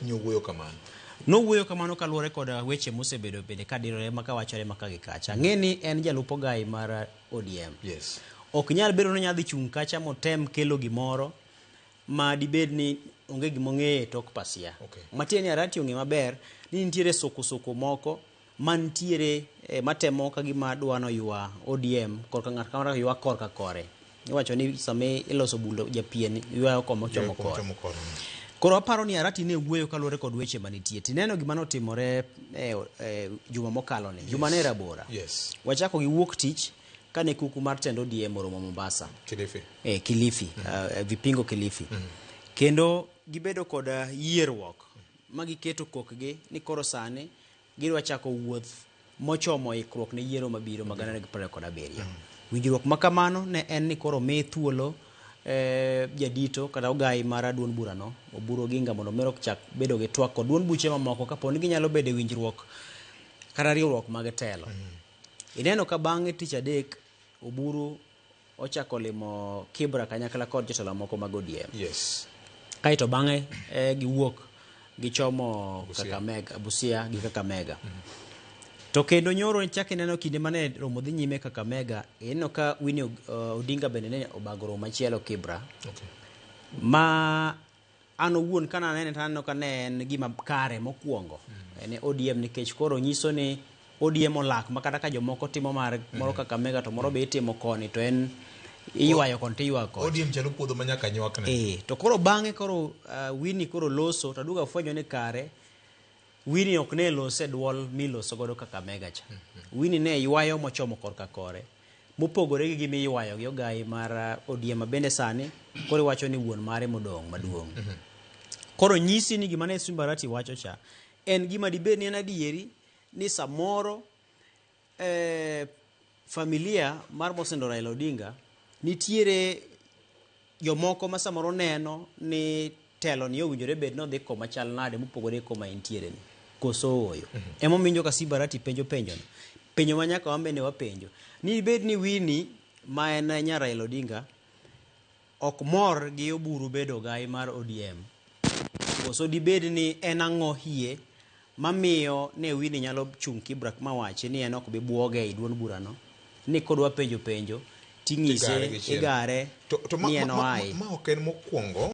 ni owuoyo kamano? Nowuoyo kamano kaluwore kod weche mosebedo bende kadirore ma kawachore ma ka gi kacha. Ang'e ni en jalup ogai mar ODM. Ok nyal bedo ni onyalo dhi chung' kacha motem kelo gimoro ma dibed ni onge gima ong'eyo e tok pasia. Matiende ni Arati ong'e maber ni nitiere soko soko moko mantiere eh, matemo ka gima dwa noywa ODM korka ng'ato ka ng'ato ywa korka kore. Iwacho ni sama iloso bul japien ywayo koma ochomo kore. Koro aparo ni Arati ne wuoyo kaluwore kod weche manitie. Tineno gima notimore eh, eh, juma mokalo ni. Juma ne rabora. Wachako gi wuok tich kane kuku mar tend ODM oromo Mombasa. Kilifi. Eh, Kilifi, Vipingo Kilifi. Kendo gibedo kod yierruok ma giketo kokgi ni koro sani gidwa chako wuoth mochomo ikruok ne yiero mabiro mag 2027. Winjruok ma kamano ne en ni koro mi thuolo eh, jadito kata ogai mar duond burano Oburu Oginga mondo mi ochak bedo gi twak kod duond buche mamoko kapo ni ginyalo bedo e winjruok kata riwruok mag telo. Ineno ka bang'e tich adek Oburu ochako limo Kibra kanyakla kod jotelo moko mag ODM. Kaeto bang'e eh, giwuok gichomo Busia. Kakamega, Busia gi Kakamega. To kendo nyoro chak ineno kinde mane romo dhi nyime Kakamega, ineno ka Winnie Odinga bende ne obago romo machielo Kibra. Ma an owuon ka nanene to aneno ka ne en gima kare mokwongo ne ODM nikech koro nyiso ni ODM olak ma kata ka jomoko timo mar moro Kakamega to moro be itimo koni to en iywayo koni to iywayo koni. ODM chalo puodho ma nyaka nywakne. Eh, to koro bang'e koro Winnie koro loso to aduogo afwenyo ni kare Winnie ok ne lose e duol miloso godo Kakamega cha. Winnie ne ywayo mochomo korka kore. Mopogore gi gima iywayo gi ogayi mar ODM ma bende sani koro iwacho ni wuon mare modong' maduong'. Koro nyisi ni gima ne Simba Arati wacho cha en gima dibed ni en adieri ni samoro eh, familia mar Mosendo Raila Odinga nitiere jomoko ma samoro neno ni telo ni owinjore bed ni odhi koma chal nade mopogore gi koma entiere ni koso ooyo. Emomiyo iwinjo ka Simba Arati penjo penjono. Penjo ma nyaka wan bende wapenjo. Ni bed ni Winnie ma en nyar Raila Odinga ok mor gi Oburu bedo ogai mar ODM. Koso dibed ni en ang'o hie mamiyo ne Winnie nyalo chung' Kibra mawachi ni en ok bi buoge ei duond burano ni kodwa penjo penjo ting'ise Igare gi chien. igare To, to ma, ni en ma, ma, oaye. ma ok en mokwongo.